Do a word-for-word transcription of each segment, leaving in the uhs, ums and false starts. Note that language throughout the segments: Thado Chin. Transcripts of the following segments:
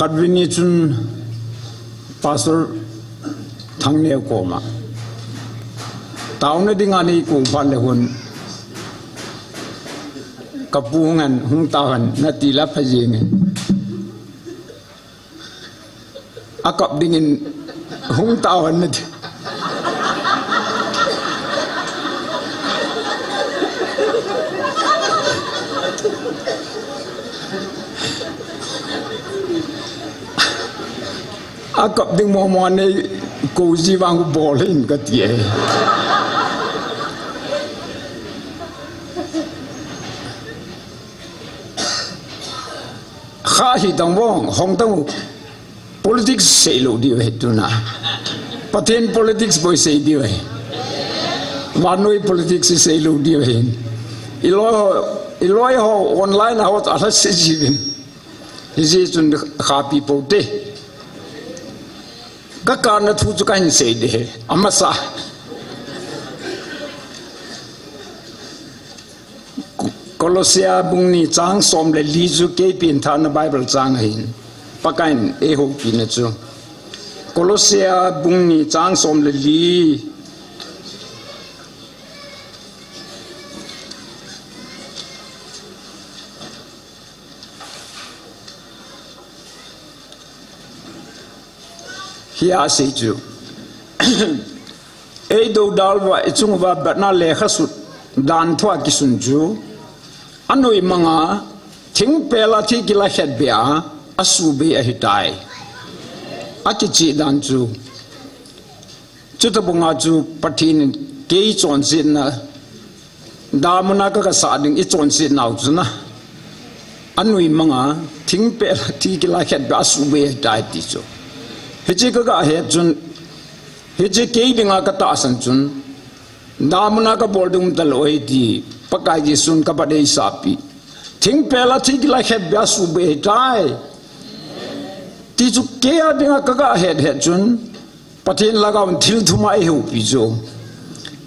Khatvei ni chun Pastor Thangneo koma taona dinga nei kou phat le hin kapu ngan hung tao hen nati la pha jeng in. Akap dingin hung tao hen nati. Akap ding momo nei kou ji vang bol hin kati e. Kha hi tang vong, hong tang u. Politics sei lou diu ahi tuna. Pathen politics bou sei diu ahi. Vannoi politics sei lou diu ahi. I loi ho, i loi ho online a ho ta la sei ji vin. Hijeh chun khapi pou te. Ka kana thu chu kahin sei de. Amasa. Kolosia bung ni chang som le li chu kei pengthahna Bible chang ahin. Pakaiyin eihoupi na chu. Kolosia bung ni chang som le li. Hia sei chu. Ei doudal uva, i chung uva, batna lekha sut dan thua kisun chu. Anoi manga, thingpel a thi kila khet beh a, asubei ahitai. Akichih dan chu. Chuti banga chu Pathen in kei chonsetna, damuna ka kasah ding i chonsetnau chu na. Anoi manga, thingpel a thi kila khet beh a asubei ahitai ti chu. Hiche ka gahet chun, hiche kei dinga katahsan chun, damuna kabol ding talou ahi ti, Pakai Jesun kapat eisahpi. Thingpel a thi kila khet beh a asubei ahitai. Ti chu kei a dinga ka gahet het chun, Pathen lhagao in thil thum a eihoupi chu.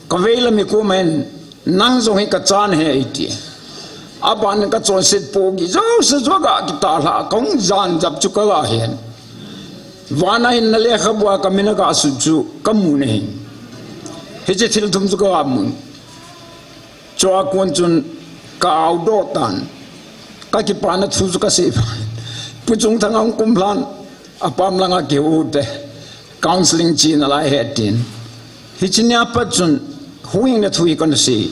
Kavei lam hi komin, nang jong hi kachan ahi eiti. Aban kachonset pohgih jouse chu aga kitahlah, kahung jan jap chu kaga hen. Vana hin na lekhabua kamin aga sut chu kamu nahi. Hiche thil thum chu kaga mun. Chua kon chun ka aodoh tan. Kakipana thu chu kasei phat. Pu Chungthang ahung kumlhan. Apam langa kihou te. Counseling chena lai ahi tin. Hiche nia pat chun huhhingna thu hi kana sei.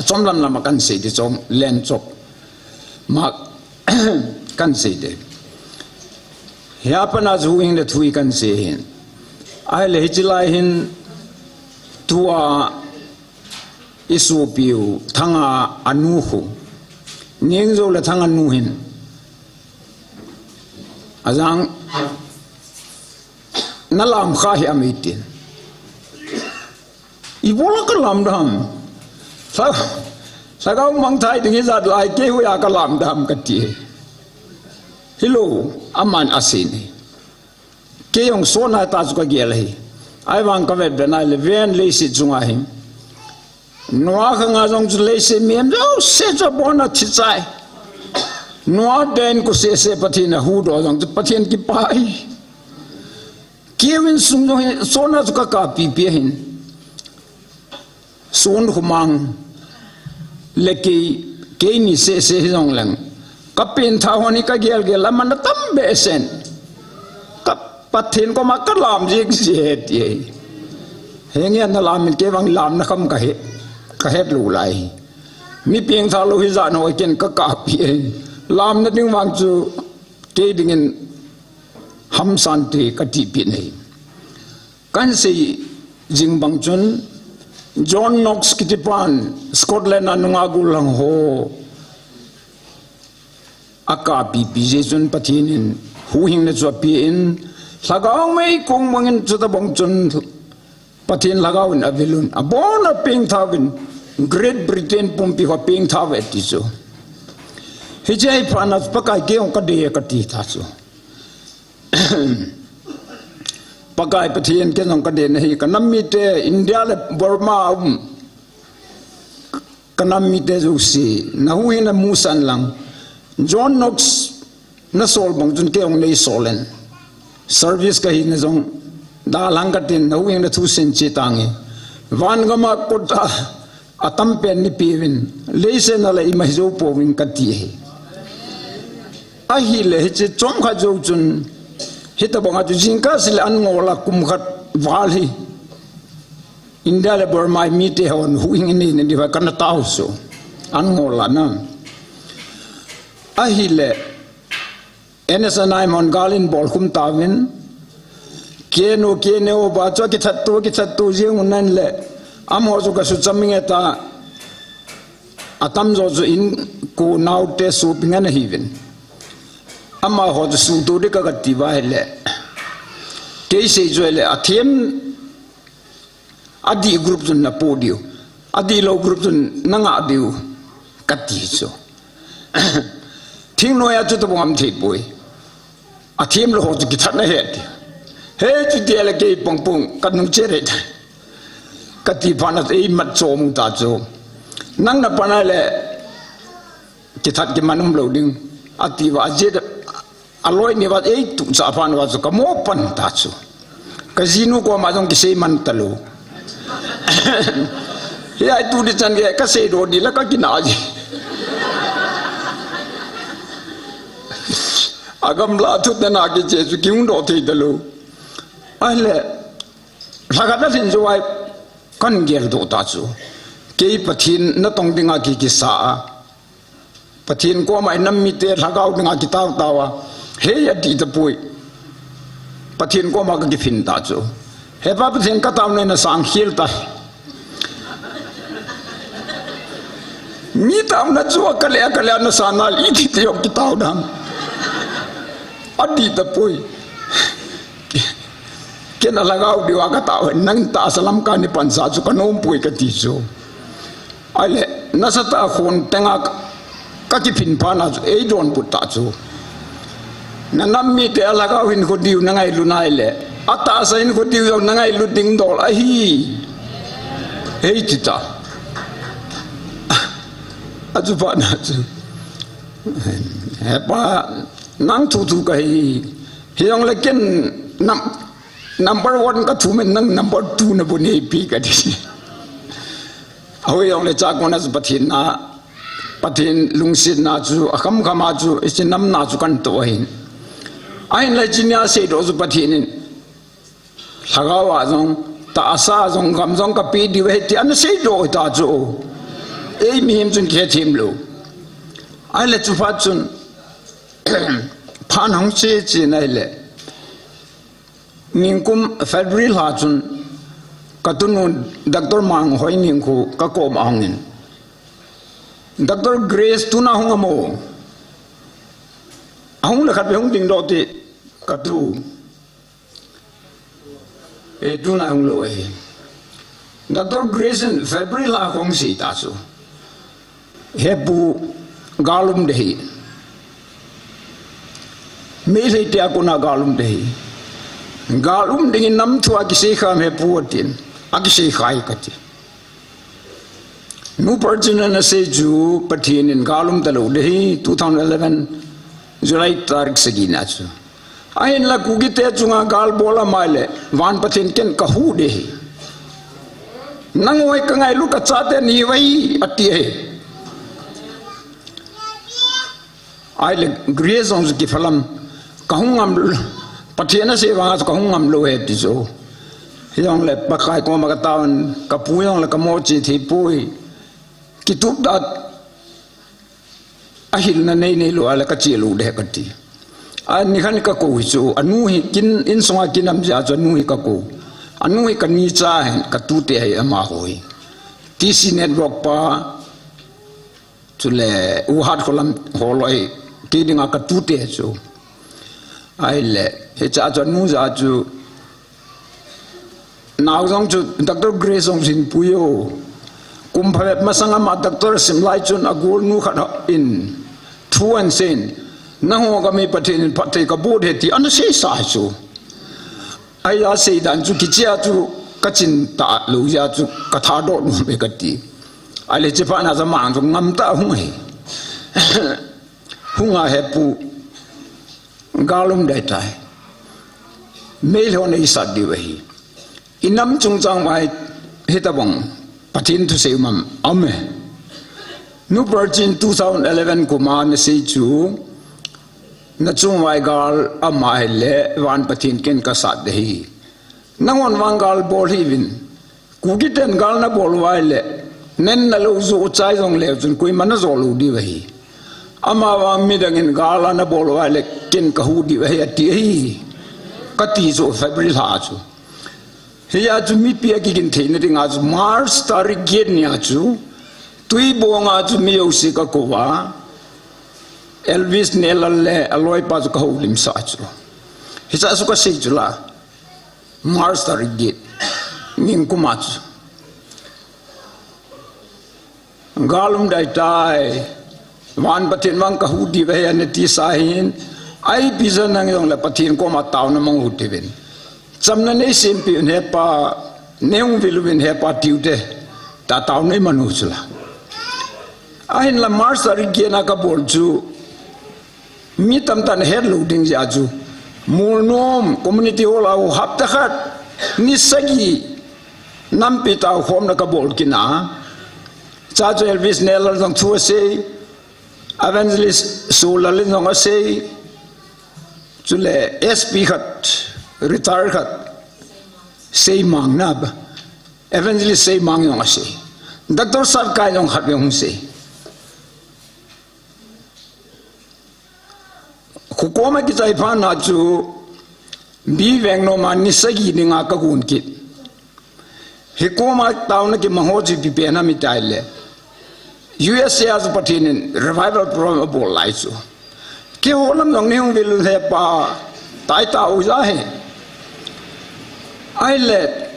Chomlam lama kana sei te chom len chop. Ma kana sei te. Hia pat na chu huhhingna thu hi kana sei hin. Ahile hiche lai hin tua I sopiu Thanga anu khu. Ningjo le Thanga nu hin. Ajang na lam kha hi amei tin. Ibola ka lam dam. Sa, sa ka mang thai ding ijat lai kei hu ya ka lam dam kati. Hilou, aman asei ni. Kei jong sona ta chu kagel ahi. Ahivang kavet vet nai le ven leiset chunga hi. Noah khanga jong chu leiset mihem jouse chu abona thi chai. Noah den ko sese Pathen ahuhdoh jong chu Pathen kipah ahi. Keiu insung jong hi sona chu kakap pipi ahin. Sun khumang le kei, keini sese hijongleng. Ka pengthah hon hi kagel gel aman atam behseh in. Ka Pathen koma kalam jing ji he ti ahi. Henge na lam in kei vang lamna kham kahe, kahet lou lai. Mi pengthah lou hijat ho ken kakap pi ahi. Lamna ding vang chu kei dingin hamsan te kati pi ahi. Kan sei jing bang chun John Knox kiti pan Scotland a nunga gollhang ho akap pipi jeh chun Pathen in huhhingna chu apen lhagao meikong bangin chuti bang chun Pathen lhagao in avelun abona pengthah uvin Great Britain pumpi ho pengthah uve ti chu. Hiche hi phat na Pakai kei jong kadei kati ta chu. Pakai Pathen kei jong kadei nahi, ka nam mite India le Burma um, ka nam mite jouse, na huhhingna musan lang. John Knox nasol bang chun kei jong nei sol in. Service kahi na jong, dalhang katin, nahuhhing na thusim chi tange. Van gama kot a, atam pen nei peuvin, leiset a le ima hi jou pouvin kati ahi. Ahile, hiche chomkhat jou chun, hitabang a chu jingkah seh le an ngol a kum khat val hi. India le Burma mite hon huhhing inei nadiuva kana tao chu. An ngol a na. Ahile, N S N I M hon gal in bol khum tauvin, K N O, K N O ba chu kithat to, kithat to jing un ahile, amaho chu ka sucham nge ta, atamjo chu inko naote supi ngen ahiuvin. Amaho chu suto ding ka kati uva ahile, kei sei chu ahile, athem, adih group chun napo diu, adihlou group chun nangah diu, kati chu. Thingnoi a chu tabang um thei poi. Athem lou ho chu kithat na ahi ti. He chuti le kei pong pong kanung che re. Kati phat na eimat chom ta chu. Nang napan a le kithat kiman umlou ding. Ati uva ajet aloi ni uva eituh cha phat uva chu kamo pan ta chu. Kajinu koma jong kisei man talou. Hiche tu ding chan gei kasei doh ding la kakinah ji. Agamla thutna na kiche chu kihung doh thei talou. Ahile, lhagao a lhin jou a, kan geldoh ta chu. Kei Pathen natong dinga ki, kisa a. Pathen koma inam mite lhagao dinga kitao tao a. Hei adih tapoi. Pathen koma kakiphin ta chu. He Pa Pathen katao na nasang khel ta. Mi taona chu akale, akale nasang nal iti ti jong kitao dan. Adih tapoi. Kei na lhagao diu a katao, nang tahsa lam kani pansa chu kanom poi kati chu. Ahile, nasatah a khon tenga kakiphin phat na chu, eidonbut ta chu. Nanam mite alhagao hinkho diu nangailut nai le, atahsa hinkho diu jong nangailut ding dol ahi. Hei ti ta. Achu phat na chu. He Pa, nang thu thu kahi. Hijongle ken nam, number one kathum in nang number two nabu neipi kati. Ahi jongle chakona chu Pathen na, Pathen lungsetna chu, akham kham a chu, hiche nam na chu kanto ahin. Ahinla hiche nia seidoh chu Pathen in lhagao a jong, tahsa a jong, gam jong kapeh diu ahi ti ana seidoh ta chu. Ei mihem chun kihethem lou. Ahile chu phat chun, phat hung che che na ahile. Ningkum February lha chun, katunu Doctor Manghoi Ningkhu kakoma ahung in. Doctor Grace tuna hung am o. Ahung le khat vei hung dingdoh te kati. E, tuna hung lou e. Doctor Grace in February lha hung sei ta chu. He pu, gal um ding ahi. Meitei te a kona gal um ding ahi. Gal um ding in nam thu a kisei kham he pu atin. Akisei khai kati. Nu Parchun in ana sei chu Pathen in gal um talou ding ahi, two thousand eleven July tarik sagi na chu. Ahinla Kuki te chunga gal bol a ahile, van Pathen ken kahuh ding ahi. Nangho hi kangailut kachate nahiuve ati ahi. Ahile Grace jong chu kiphalam, kahung ngam, Pathen asei vanga chu kahung ngam lou ahi ti chu. Hijongle Pakai koma kataovin, kapu jongle kamo che thei poi. Kitup ta ahilna nei neilou ahile kache lou ding ahi kati. Ani khat kakou hi chu, anu hi kin, insunga kin um jeh a chu anu hi kakou. Anu hi kani cha ahin, katute ahi amaho hi. T C Network pa, chule U Hat Kholam holoi, kei dinga katute chu. Ahile, hiche a chu anu jeh a chu, nao jong chu Doctor Grace jong hin pui o. Kum phabep masang ama doctor sim lai chun agolnu khat in thu ahin seiyin. Nangho gam hi Pathen in phatthei kaboh ding ahi ti ana seisa chu. Ahia seidan chu kichea chu kachin talou jeh a chu kathadoh nom e kati. Ahile hiche phat na chu amang chu ngamtah a hung ahi. Hunga he pu, Gal um dai tai. Meilhon eisat diu ahi. Inam chungchang vai hitabang Pathen thusei um am? Amen. Nu Perchin two thousand eleven kuma nasei chu, nachung vai gal ama hile van Pathen ken kasat ding ahi. Nanghon vang gal bol hih uvin. Kuki ten gal nabol uva ahile, nen nalou jo chai jongleu chun koima najou lou diu ahi. Ama vang midangin gal anabol uva ahile, ken kahu diu ahi ati ahi. Kati chu February lha chu. Hia chu mipi akigin theina dinga chu March tarik get nia chu, Tuibonga chu mi jouse kakou a, Elvis Nelal le aloipa chu kahoulimsah chu. Hicha chu kasei chu la. March tarik get ningkuma chu. Gal um dai tai. Van Pathen vang kahu diu ahi anati sa hin. Ipi jeh a nang jongle Pathen koma taona mang u hite uvin. Chamna neisempeh un hepa, neihung vil uvin hepa tiu hite. Tia taona iman u chu la. Ahinla March tarik get na kabol chu. Mi tamtah in ahet lou ding jeh a chu. Molnom community hall a hapta khat, ni sagi nampi taokhomna kabol kit na. Cha chu Elvis Nelal jong thu asei, Evangelist Sulal in jong asei, chule S P khat, retire khat, Seimang na ba. Evangelist Seimang jong asei. Doctor Satkai jong khat vei hung sei. Khokoma kichai phat na chu, B. Vengnom a ni sagi dinga kagon kit. Hikoma taona kimang ho chu ipi pen ham iti le, U S A a chu Pathen in revival program abol lai chu. Keiho lam jong neihung vil hepa tai tao ja he. Ahile,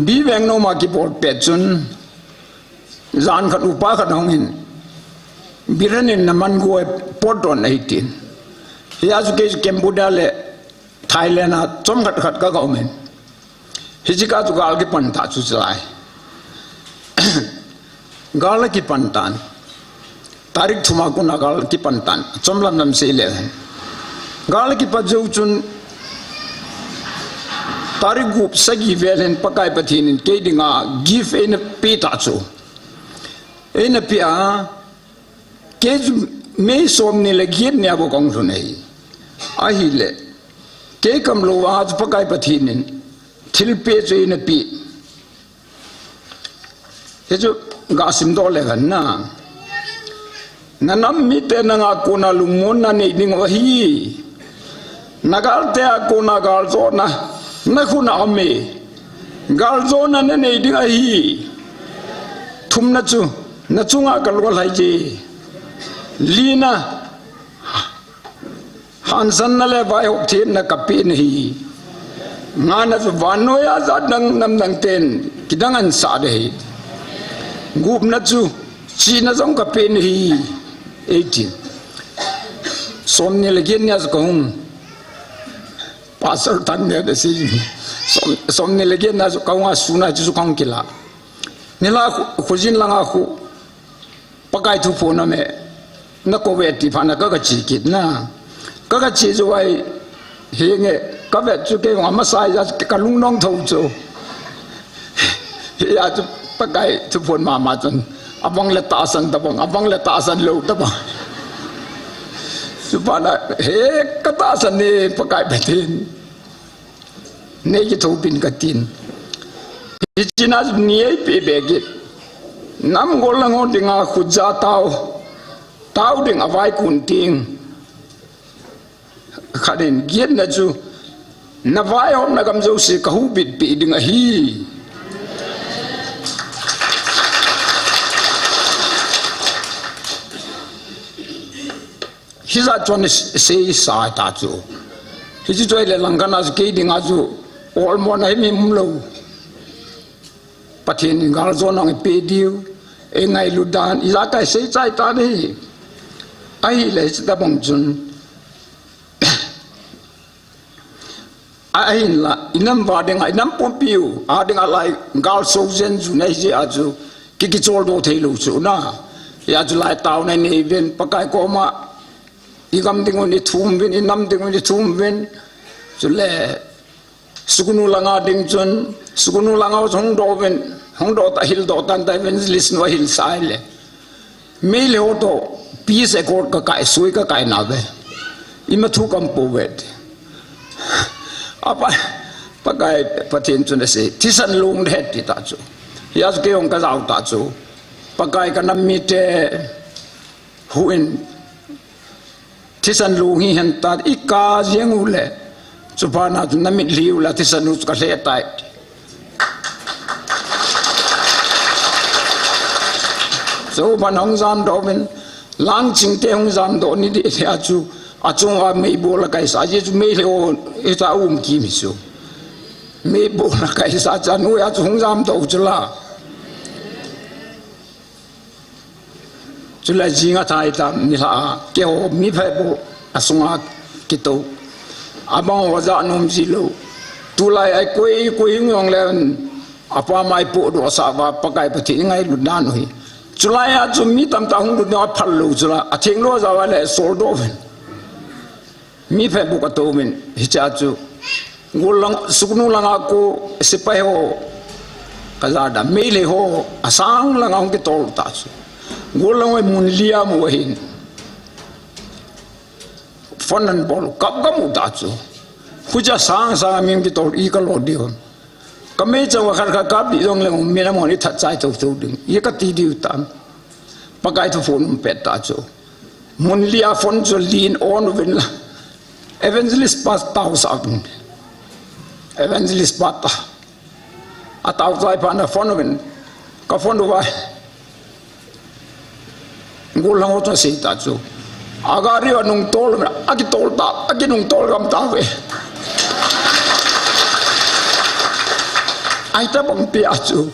B. Vengnom a kibol pet chun, jan khat upa khat ahung in, Biren in naman go e, potdoh in ahi tin. Hia chu kei chu Cambodia le Thailand a chomkhat khat ka, ka um in. Hiche kah chu gal kipan ta chu chulai. Gal akipan tan. Tarik thum a kona gal kipan tan. Chomlam lam sei le. Gal akipat jou chun tarik gup sagi vel hin Pakai Pathen in kei dinga gift eina pe ta chu. Eina pe a, kei chu May somni le get nia bou kahung lhun ahi. Ahile, kei kamlou a chu Pakai Pathen in thilpeh chu eina pe. Hichu gasim doh le hen na. Nanam mite nanga kona lungmonna nei ding u ahi. Nagalte a kona galjona nakhut a um e. Galjona nanei ding ahi. Thumna chu, nachunga kalolhai e. Lina, hansanna le vaihop themna kapeh nahi. Ngana chu vannoiya jat dang namdang ten kidang ahin sah ding ahi. Gupna chu chihna jong kapeh nahi. Eighteen. Somni le get nia chu kahung. Pastor tan nia chu. Som, somni le get nia chu kahung a sun a chu kahung kila. Nilhah khu, khojin langa khu. Pakai thuphon aum e, nakou ve ti phat na ka, kache kit na. Ka, kache jou a hi, hinge, kavet chu kei jong amasa a kalung nong tho chu. Hia chu Pakai thuphon mama chun, abang le tahsan tabang, abang le tahsan lou tabang. Chuphat na, he, katahsan e Pakai Pathen. Nei kithopin katin. Hiche na chu ni eipeh be kit. Nam gollhang ho dinga khutja tao. Tao ding avaikun ting. Khat in getna chu. Navaihopna gam jouse kahubit peh ding ahi. Hijat chun seisa ta chu. Hiche chu ahile langkhat a chu kei dinga chu olmo na hi mi umlou. Pathen in galjona eipeh diu, eingailu dan, ijakai seichai ta ding ahi. Ahile hiche tabang chun. Ahinla, inam va dinga, inam pumpiu, a dinga lai gal sou jen chu nei jeh a chu, ki, kicholdo theilou chu na. Hia chu lai taona nei ven, Pakai koma, I gam ding un i thum uvin, i nam ding un i thum uvin. Chule, Sugnu langa ding chun, Sugnu langa hung doh uvin, hung doh ta, hil doh tan ta evangelist nu ahil sah le. Meitei ho toh, peace accord ka kai, sui ka kai nauve. Ima thu kam pouve. Apa, Pakai Pathen chun asei, thisan long ding ahi ati ta chu. Hijeh chun kei jong ka jao ta chu. Pakai ka nam mite, huin, thisan long hi hen ta, i kap jeng u le. Chuphat na chu na mitlhi u le, thisan u chu ka lheh tai. Chuphat hung jam doh uvin, Langching te hung jam doh ni ding ahi chu, achunga meibol a kai sah, ajeh chu Meitei ho, hita um kim hi chu. Meibol a kai sah, chanu a chu hung jam doh u chu la. Chule jing a thai tam ni la, keiho mi phabep asunga kitou. Abang ho ja nom ji lou. Tulai a koi, koi hung jong le, apa mai podoh sah uva, Pakai Pathen ngailut dan u hi. Chulai a chu mi tamtah hung lut na phal lou chu la, atheng lou jeh uva le sol doh uvin. Mi phabep atou uvin, hiche chu. Gol lang, Sugnu langa ko sepai ho. Ka ja da, Meitei ho, asang langa hung kitol ta chu. Gol lang hoi mun li a mu ahin. Phone an bol, kap ka mu ta chu. Hucha sang sang a mi kitol i ka lo diu. Ka meichang a khat khat kap ding jong le, mi na mo ni that chai thou thou ding. I ka ti diu tam. Pakai thu phone um pet ta chu. Mun li a phone chu li in on uvin la. Evangelist pa tao sah uvin. Evangelist pa ta. Atao chai phat na phone uvin. Ka phone uva. Gol lang ho chu asei ta chu. Agari anung tol uvin. Akitol ta. Akinung tol gam tauve. Ahi tabang pi a chu.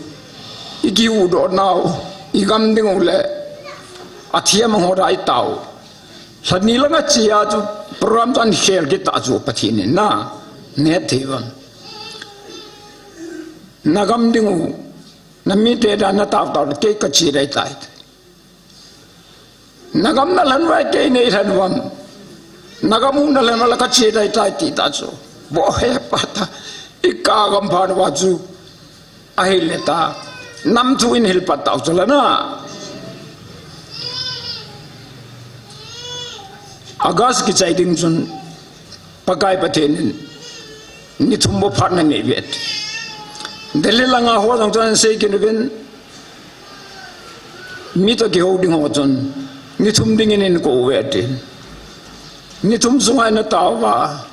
I kiu doh nau. I gam ding u le. Athiam ho dai tao. Lha ni langa chia chu program chu ahin khel kit ta chu Pathen in na. Neh thei uvem. Na gam ding u, na mite dan na tao tao, kei ka che dai tai. Na gam na lhen uva kei nei lhen uvem. Na gam u na lhen uva la ka che dai tai ti ta chu. Vo he pa ta, i ka gam phat uva chu. Ahile ta, nam thu in hil pat tau chu la na. August kichai ding chun, Pakai Pathen in, ni thum bou phat na nei uve. Delhi langa ho jong chun asei kit uvin, mi toh kihou ding ho chun, ni thum ding in eikou uve ati. Ni thum sunga i na tao uva.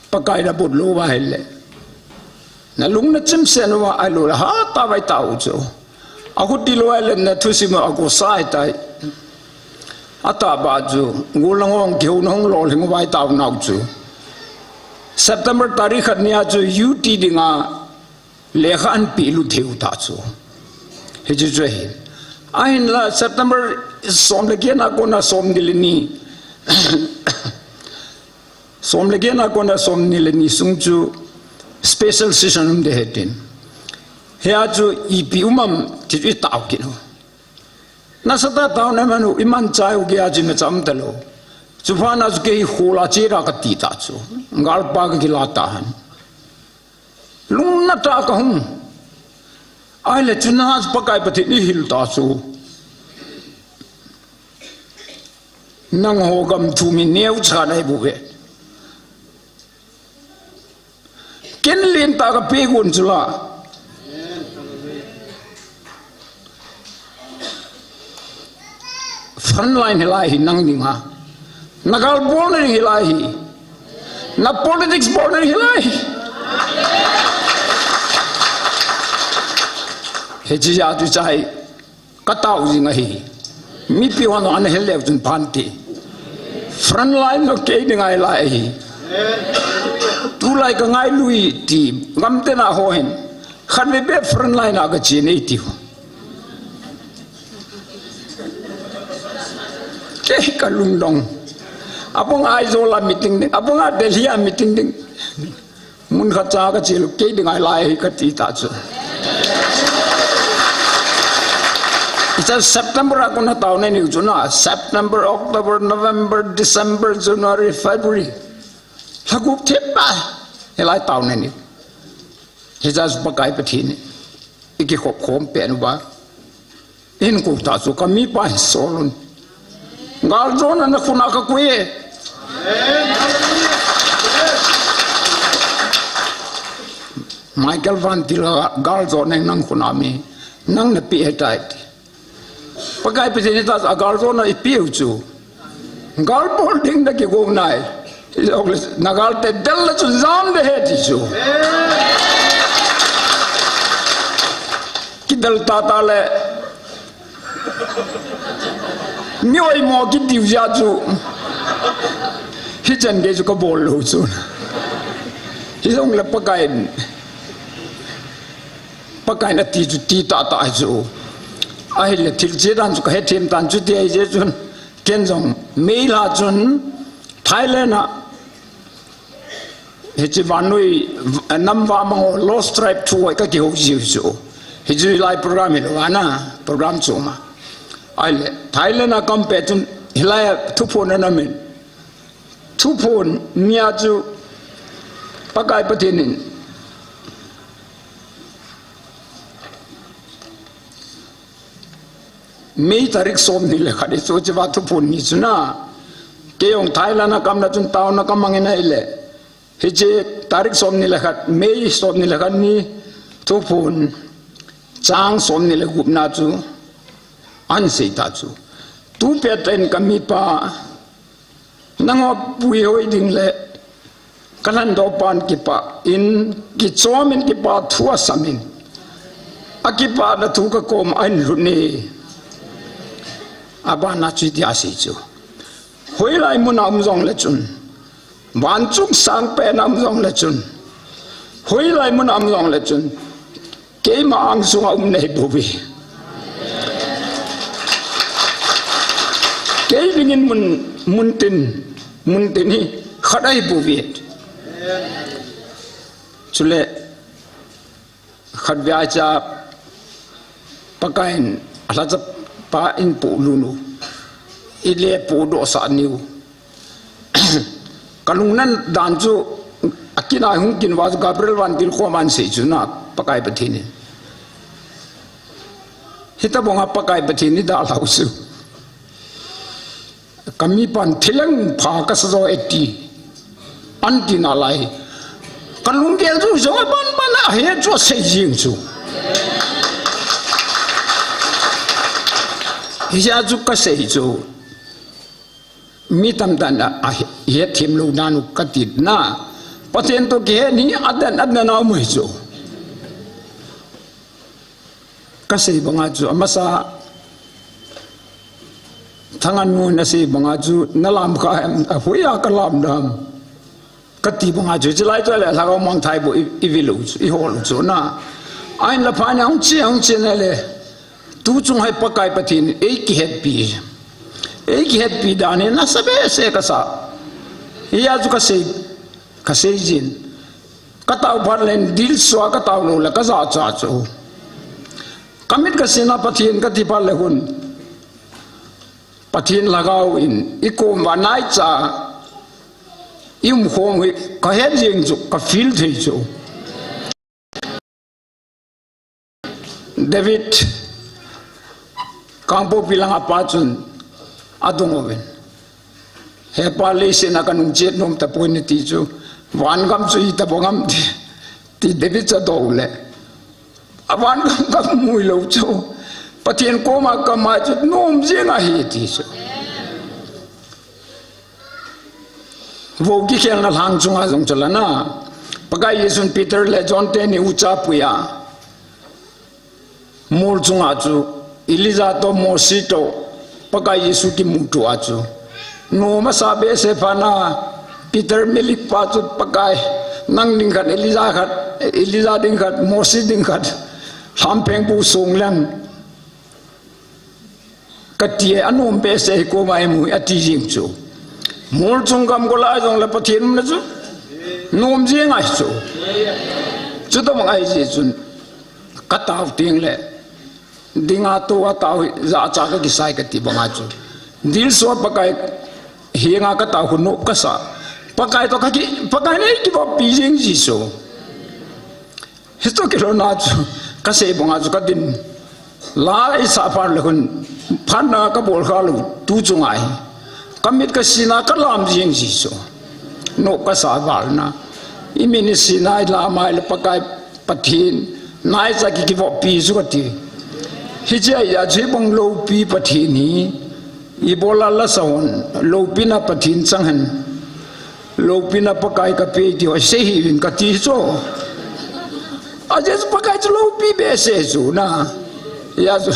Pakai na bol lou uva ahile. Na lung na chim sen uva ahilou le hatah uva i tao u chu. Ahuti lou ahile na thusim a ago sa ahi tai. Atah ba chu, gol lang ho kihou na hung lolhing uva i tao nau chu. September tarik khat nia chu U T dinga lekha ahin pehlut thei u ta chu. Hichu chu ahi. Ahinla September som le get na kona som ni le ni. Som le get na kona som ni le ni sung chu special session um ding ahi tin. Hia chu ipi um am ti chu i tao kit u. Nasatah a tao na man u, i man chai u kei a chu ima cham talou. Chuphat na chu kei hi hol a che ra ka ti ta chu. Galpa ka kila ta han. Lungna tah a ka hung. Ahile chu na chu Pakai Pathen in eihil ta chu. Nangho gam thu mi neocha nei bou ve. Ken lentah ka pe gon chu la. Front line hilai hi nang ding a. Na gal bolna ding hilai hi. Na politics bolna ding hilai hi. Hiche jeh a chu chai. Ka tao jing ahi. Mipi hon ana hil leu chun phan ti. Front line lo kei ding ahi lai ahi. Tulai ka ngailu e ti. Gam tena ho hin. Khatvei bep front line a ka che nei tiu. Kei ka lungdong. Abang Aizawl a meeting ding. Abang a Delhi a meeting ding. Mun khat cha ka che lou, kei ding ahi lai hi ka ti ta chu. Hiche September a kon a taona nei u chu na, September, October, November, December, January, February. Lha gup thip pa. Hilai taona nei u. Hiche chu Pakai Pathen in i kikhop khom peh uva. Hin kou ta chu ka mipa hin sol un. Galjona na khut a ka koi e. Michael Van Til, galjona nang khut a mi. Nang na pe e tai ti. Pakai Pathen in ta a galjona i pe u chu. Gal bol ding na kigo nai. Ijong le na gal te del le chun jam de he ti chu. Kidel tata le. Mi oimo kit diu jeh chu. Hichan gei chu ka bol lou chu. Hijong le Pakai in. Pakai in ati chu ti tata chu. Ahile thil che dan chu ka hethem tan chu ti ahi jeh chun. Ken jong May lha chun Thailand a. Hiche vannoi, nam vamang ho, Lost Tribe thu ho ka kihou jiu chu. Hiche lai program hilou ana, program chu ma. Ahile, Thailand a kam pet chun, hilai a thuphon ana um in. Thuphon nia chu, Pakai Pathen in. May tarik somni le khat, hichu hiche va thuphon ni chu na. Kei jong Thailand a ka umna chun taona ka mang in ahile. Hiche tarik somni le khat, May somni le khat ni thuphon chang somni le gup na chu. Ahin sei ta chu. Tu pet in ka mipa. Nangho puihoi ding le ka lhandoh pan kipah in, kichom in kipah thu asam in. Akipah na thu ka kom a ahin lhut e. Abana chu hitia asei chu. Hoilai mun a um jong le chun. Van chung sang pen a um jong le chun. Hoilai mun a um jong le chun. Keima angsunga um nei bouve. Kei dingin mun, mun tin, mun tin hi khat ahi bouve. Chule, khat vei cha Pakai in alhacha pa in pu lunu. Ile pu do sa niu. Ka lungna dan chu, akin a hung kin uva chu Gabriel Van Til koma ahin sei chu na Pakai Pathen in. Hitabanga Pakai Pathen in dalhau chu. Ka mipan thileng pha ka sa jo e ti. Ahin ti nalai. Ka lunggel chu jong aban ban a he chu asei jing chu. Hijeh chu ka sei chu. Mi tamtah in a, a, hethem lou dan u ka ti na. Pathen toh kihet hi aden, aden a um ahi chu. Ka sei banga chu, amasa Thangan nu in asei banga chu, na lam kha em, a hoiya ka lam dam. Ka ti banga chu, chulai chu le, lhagao mangthai bou i, i ve lou chu, i hol lou chu na. Ahin la pha ni hung chi, hung chi na le. Tu chung hai Pakai Pathen in ei kihetpi. Ei kihetpi dan hi nasa behseh ka sa. Hia chu ka sei, ka sei jin. Ka tao phat len dil sua ka tao lou le ka jacha chu. Ka mit ka sin a Pathen ka ti phat le hun. Pathen lhagao in i kom uva naicha. I um khom hi ka het jing chu, ka feel thei chu. David, Kangpokpi langa pa chun adong uvin. He pa, leiset a kanung chet nom tapoi nati chu, vangam chu hitobang ham ti, ti David chu adoh le. A vangam kamu lou chu, Pathen koma kamai chu nom jing ahi ti chu. Vo kikhelna lhang chunga jong chu la na. Pakai Jesun Peter le John teni ucha puiya. Mol chunga chu Elijah toh Mose toh Pakai Jesu kimuto a chu. Nom asa behseh phat na Peter milik pa chu Pakai nang ding khat Elijah khat, Elijah ding khat, Mose ding khat. Lhampheng bu sung leng. Kati e, anom behseh hi koma imu hi ati jing chu. Mol chung gam golai jong le Pathen umna chu. Nom jing ahi chu. Chutobang ahi jeh chun. Ka tao teng le. Dinga tua tao hi, jacha kakisai kati banga chu. Dilso Pakai henga katao khu nop kasa. Pakai toh kaki, Pakai nei kivoppi jing Jesu. Hichu kilhonna chu, kasei banga chu kadin. La isah phat le khun, phatna kabol khalou, tu chunga hi. Kamit kasina kalam jing Jesu. Nop kasa valna. Imin isina ilam ahile Pakai Pathen. Naicha ki kivoppi chu kati. Hiche a chu hibang loupi Pathen hi. Ibola lasa hon, loupina Pathen chang hen. Loupina Pakai kape ti ho, sei hih uvin kati chu. Ajeh chu Pakai chu loupi behseh chu na. Hijeh chu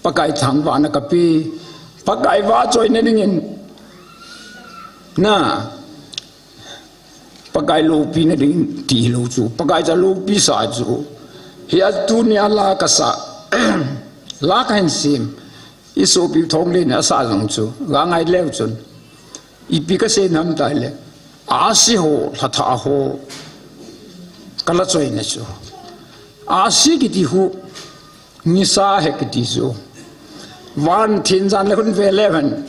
Pakai thangvahna kape. Pakai vahchoina dingin. Na. Pakai loupina ding ti lou chu. Pakai cha loupi sa chu. Hijeh a tunia la kasa. La kahin sem. Isopi Thonglen in asa jong chu. Kangai leu chun. Ipi kasei nam tile. Ahsi ho, lhatha ho. Kala choina chu. Ahsi kiti khu. Nisa ahi kiti chu. Van thin jan le khun ve leu hen.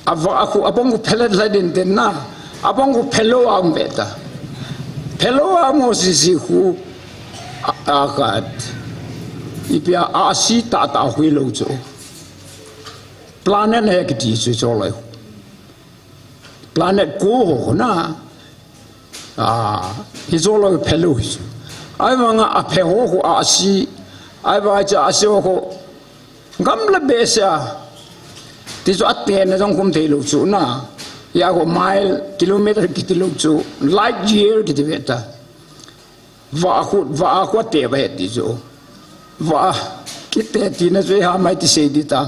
Ava khu, abang khu phelet la din tin na. Abang khu phelo a um ve ta. Phelo a um ho sisi khu. A, a khat. Ipi a ahsi tah tah hui lou chu. Planet ahi kiti chu choloi. Planet ko ho na. Ah, hichu lou phelou hichu. Ahivanga aphe ho khu ahsi. Ahivanga chu ahsi ho khu. Gamla behseh a. Ti chu atena jong kum thei lou chu na. Hijeh a khu mile, kilometer kiti lou chu. Light year kiti ve ta. Vah khu, vah khu ate ve ti chu. Vah, kite tina chu iha mai ti sei di ta.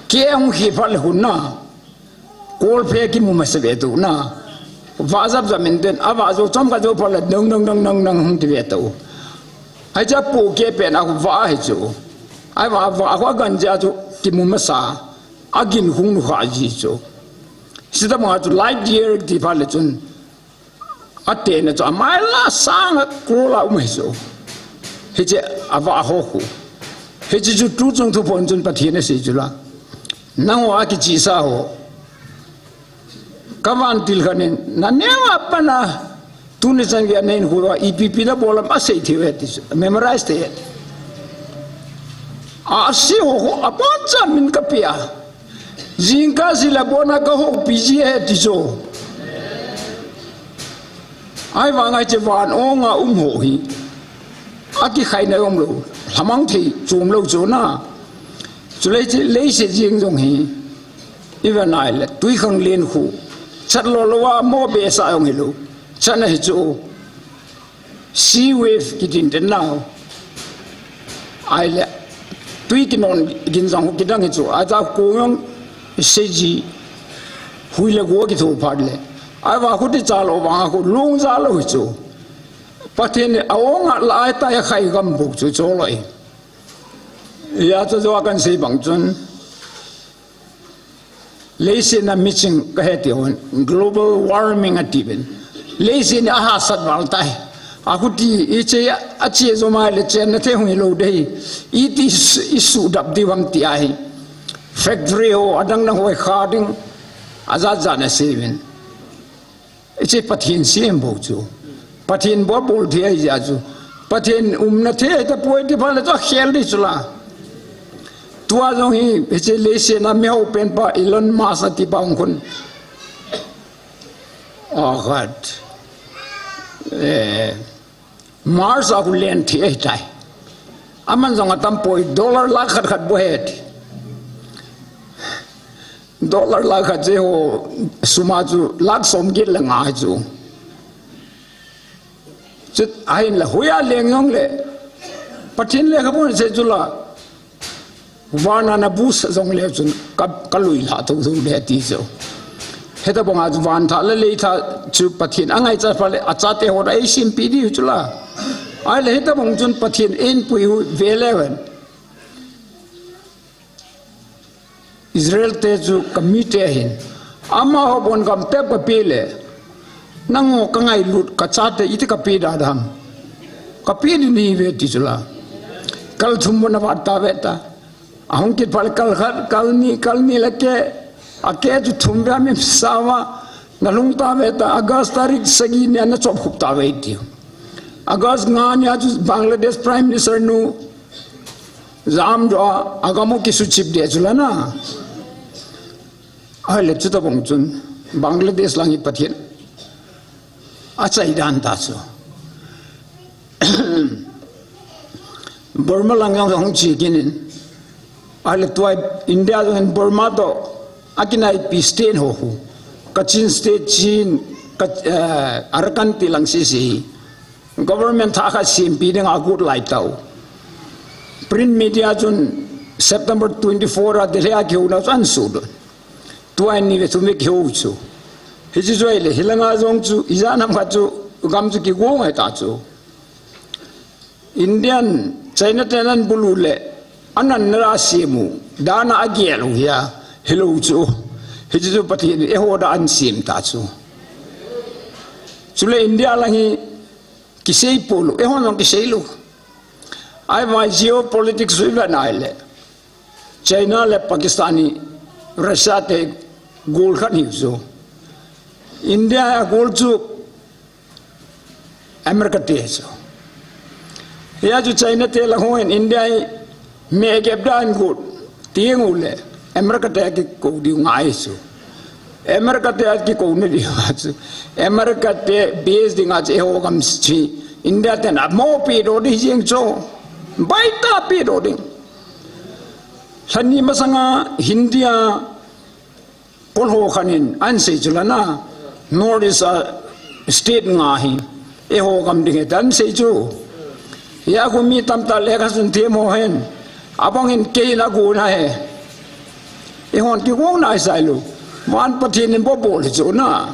Kei hung khi phat le khun na. Kolphe kimu masa ve tu na. Vah jap jap min ten, avah jou chomkhat jou phat le dong dong dong dong dong hung ti ve tu. Hiche a pohkeh pen a khu vah ahi chu. Ahivang vah khu aganjia chu kimu masa. Agin hung nu kha ji chu. Sita ma chu light year ti phat le chun. Atena chu amai la sang a kro la um ahi chu. Hiche avah ho khu. Hiche chu tu chung thu pon chun Pathen asei chu la. Nangho a kichesa ho. Ka vantil khat in, naneo a pat a, tuni chan gei a nahin khu a, ipi ipi nabol ham asei thei u ahi ti chu. Memorize thei ahi. Ahsi ho khu, abon cha min kape a. Jingkah jil a bon a kahoupi ji ahi ti chu. Ahivang hiche van ong a um ho hi. Akikhaina um lou. Lhamang thei chom lou chu na. Chule hiche leiset jeng jong hi. Ive nai le twikhanglen khu. Chat lou lou a mo behseh jong hilou. Chatna hi chu. Sea wave kiti in tin nau. Ahile. Twi kinon gin jong kidang hi chu. Aja kong jong seiji. Hui le go kitho phat le. Ahivang khu ti cha lou vang khu lung ja lou hi chu. Pathen in a-ong a la-ai tai a khai gam bou chu choloi. Hijeh chun jo a kan sei bang chun. Leiset a miching kahe ti hon global warming ati uvin. Leiset in ahahsat val tai. Akhuti iche a che jo mai le chenna thei hung hilou ding. Iti isu, isu dap diu ham ti ahi. Factory ho adang dang ho kha ding. Ajat jat na sei uvin. Hiche Pathen sem bou chu. Pathen bol bol thei ahi jeh chu. Pathen umna thei ahi tapoi ti phat le chu akhel ding chu la. Tua jong hi, hiche leiset a miho pen pa Elon Musk ati pa hung khun. Akhat. Eh. Mars a khu len thei ahi tai. Aman jong atam poi dollar lakh khat khat bou ahi ti. Dollar lakh khat che ho sum a chu lakh som get le nga ahi chu. Chut ahin la hoiya leng jong le. Pathen lekhabu sei chu la. Van a na bus jong le chun ka, ka lui lha thou thou le ti chu. Hitabang a chu van thah le lei thah chu Pathen angaichat phat le achate ho a eisempi diu chu la. Ahile hitabang chun Pathen in pui u ve le ven. Israel te chu ka mite ahin. Amaho bon gam pep ka pe le. Nangho ka ngailut ka chate iti ka pe da dam. Kapi ni ni ve ti chu la. Kal thum mo na vat ta ve ta. Ahung kit pal kal khat, kal ni, kal ni le ke. A ke chu thum ve mi sa va. Na lung ta ve ta. August tarik sagi ni na chop khup ta ve ti. August nga ni a chu Bangladesh Prime Minister nu. Jam jo a, a gamu ki su chip de chu la na. Ai le chu ta bong chun. Bangladesh lang hi Pathian. A chai dan ta chu. Burma lang jong hung chi kinin. Ahile tua India jong Burma to a kinai pi state ho hu. Kachin state Chin, ka, eh, Arakan ti lang sisi. Government tha kha simpi ding a good lai tau. Print media chun September twenty-four a Delhi a kihouna chu an su don. Tua ni ve chu mi kihou chu. Hichi chu ahile, hilanga jong chu, ijat ham khat chu, gam chu kigong ai ta chu. Indian, China ten an bulu le, an an nara simu, dana a gel u hia, hilou chu. Hichi chu Pathian, eiho da an sim ta chu. Chule India lang hi, kisei polu, eiho jong kisei lu. Ai vai geopolitics u ivan ai le. China le Pakistan hi Russia te gol khat hi chu. India a gol chu America te chu. Hia chu China te la hon India hi me gep dan gol tiang u le America te ki ko diu ngai chu. America te ki ko ne diu chu. America te base ding a chu eiho gam chi. India te na mo pi do di jing chu. Bai ta pi do ding. Lhani masanga Hindia kolho khanin an sei chu lana North East a state nga hi eiho gam ding he tan sei chu. Ya khu mi tamta lekha sun them ho hen. Abang in kei na gu na he. Eihon kigong nai sai lu. Van Pathen in bol bol chu na.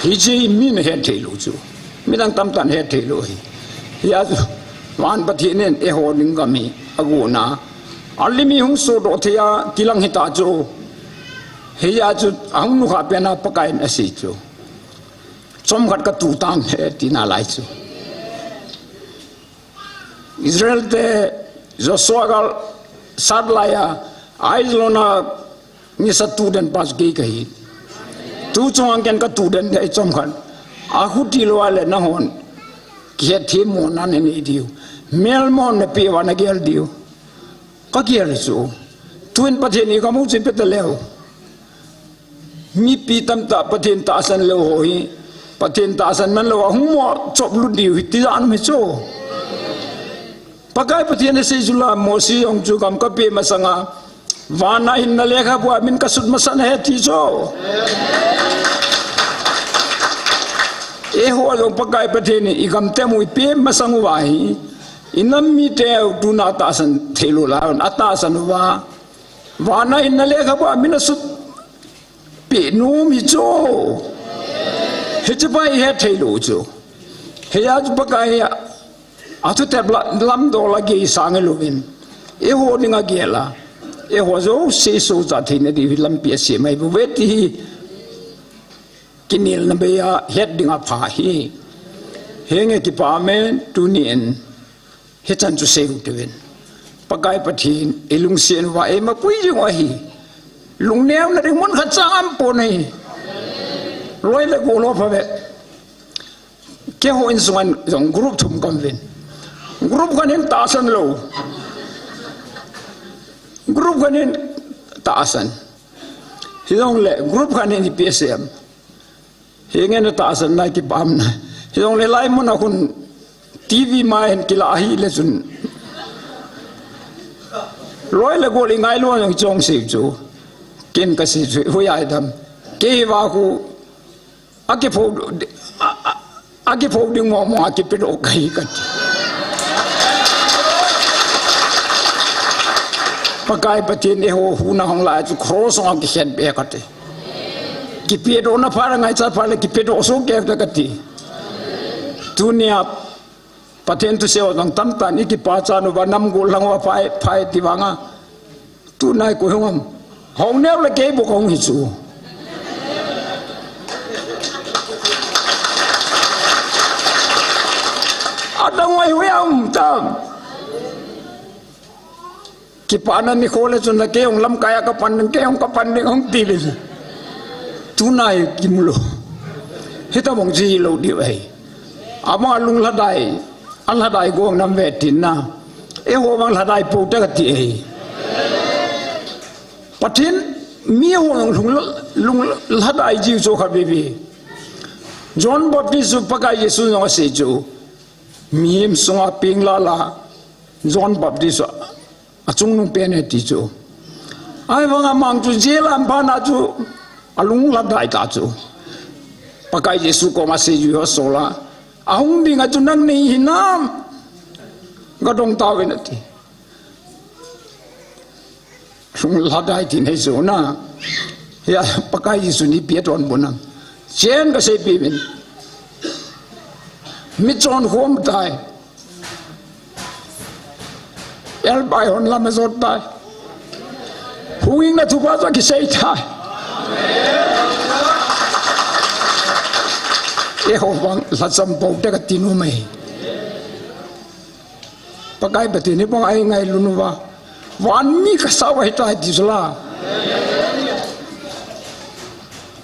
Hichi min he thei lu chu. Midang tamtan he thei lo hi. Hia chu, van Pathen in eiho ding gam hi, agona. Alimi hung sodoh thei a, kilang hita chu. Hia chu, ahung nukha pena Pakai in asei chu. Chomkhat ka tu tang he, tina lai chu. Israel te Joshua gal sat lai a, Ai Jolona nisa tu den pa chu kei kahi. Tu chunga ken ka tu den de chomkhat. A huti lo a le nahon. Kihet themmo na nei diu. Melmo na pe uva na gel diu. Ka gel chu. Tuin Pathen in ka mu chi pe ta leu. Mipi tamtah Pathen tahsan lou ho hi. Pathen tahsan man lou a hung mo chop lut diu hi ti jan mi chu. Pakai Pathen in asei chu la Mosi jong chu gam ka pe masanga. Vana hinna lekhabu a min ka sut masat ahi ti chu. Eiho jong Pakai Pathen in i gam te mu i pe masang uva hi. I nam mite u tuna tahsan thei lou lai, a tahsan uva. Vana hinna lekhabu a min asut pe nom hi chu. Hichi pa i het thei lou chu. Hia chu Pakai a thu tep la, lam dol a gei sang louvin. Eiho ding a gel a. Eiho jouse sohcha theina diu hi lampi asem ahi bou ve ti hi. Kinelna bei a het ding apha hi. Henge kipa amen tuni in. Hichan chu sei u tivin. Pakai Pathen, i lungset uva eima pui jing u ahi. Lungneona ding mun khat chang aum pon ahi. Loi le gol ho pha ve. Keiho insunga jong group thum ka um uvin. Group khat in tahsan lou. Group khat in tahsan. Hijongle group khat in ipi asei em. Henge na tahsan na kipah na. Hijongle lai mun a khun T V mai hin kila ahile chun. Loi le gol i ngailu jong chong sei chu. Ken ka sei chu, hoiya i dam. Kei va khu, a kipho, a, a, a kipho ding mo mo a kipedoh kahi kati. Pakai Pathen eiho huna hung lai chu cross a kikhen be kati. Kipedohna pha le ngaicha pha le kipedoh soh kei ta kati. Tunia Pathen thusei ho jong tamtah in i kipachat uva nam gol lang uva phai, phai ti vanga. Tunai koi hung am. Hung neo le kei bou ka hung hi chu. tang wai wai um tam. Kipana nikho le chun la kei jong lamkai a kapan ding, kei jong kapan ding hung ti le. Tunai kimu lou. Hitabang ji lou diu ahi. Ama lung lhadai, alhadai gong nam ve tin na. Eiho bang lhadai pou te kati ahi. Pathen mi ho jong lung, lung lhadai ji chu kha bebe. John Baptist chu Pakai Jesu jong asei chu. Mihem sunga peng lala John Baptist achungnung pen e ti chu. Ahivanga amang chu jail a apan a chu alung lhadai ta chu. Pakai Jesu koma seijui ho asol a. Ahung ding a chu nang nei hinam. Gadong tauvin ati. Lung lhadai ti nei chu na. Hia Pakai Jesu ni pia ton bu nam. Chen kasei pi vin. Mi chon khom tai. Elbai hon lam jot tai. Huing na thupa sa kisei tai. Eiho bang lhacham pou te kati nom e. Pakai Pathen hi bang a ingailu uva. Van mi kasao ahitai ti chu la.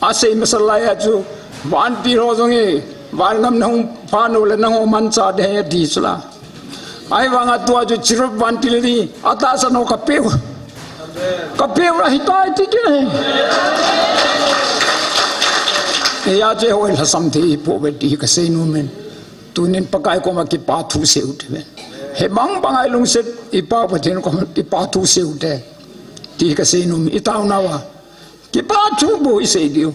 Asei masa lai a chu, vantil ho jong hi, van ngam nahung pha nau le nangho manchah ding ahi ti chu la. Ahivanga tua chu cherub vantil hi, atahsan ho kapeh u. Kapeh u ahitai ti kit e. Hia chu eiho lhasam thei ihi pouve ti hi kasei nom in. Tunin Pakai koma kipa thu seiu te ven. Hibang bang a ilungset ipa Pathen koma kipa thu seiu te. Ti kasei nom, itaona uva. Kipa thu bou isei diu.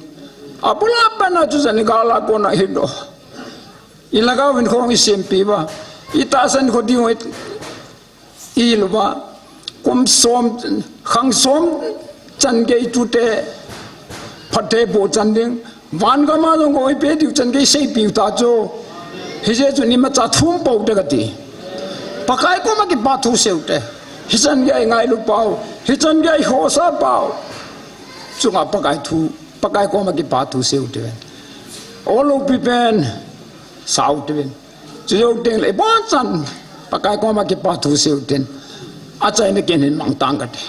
Abul a pat na chu jani gal a kona hi do. Ilhagao vin khong isempi uva. Itahsan kho diu i Iluva, kum som, khang som chan gei tute, phatthei boh chan ding, van gam a jong koi pe diu chan gei seipiu ta chu. Hijeh chun imacha thum pou te kati. Pakai koma kipa thu seiu te. Hichan gei ngailu pau, hichan gei khosa pau. Chunga Pakai thu, Pakai koma kipa thu seiu te. Olo pi pen, sao te ven. Chujou teng le, ibon chan, Pakai koma kipa thu seiu ten. Achaina ken hin mang tang kate.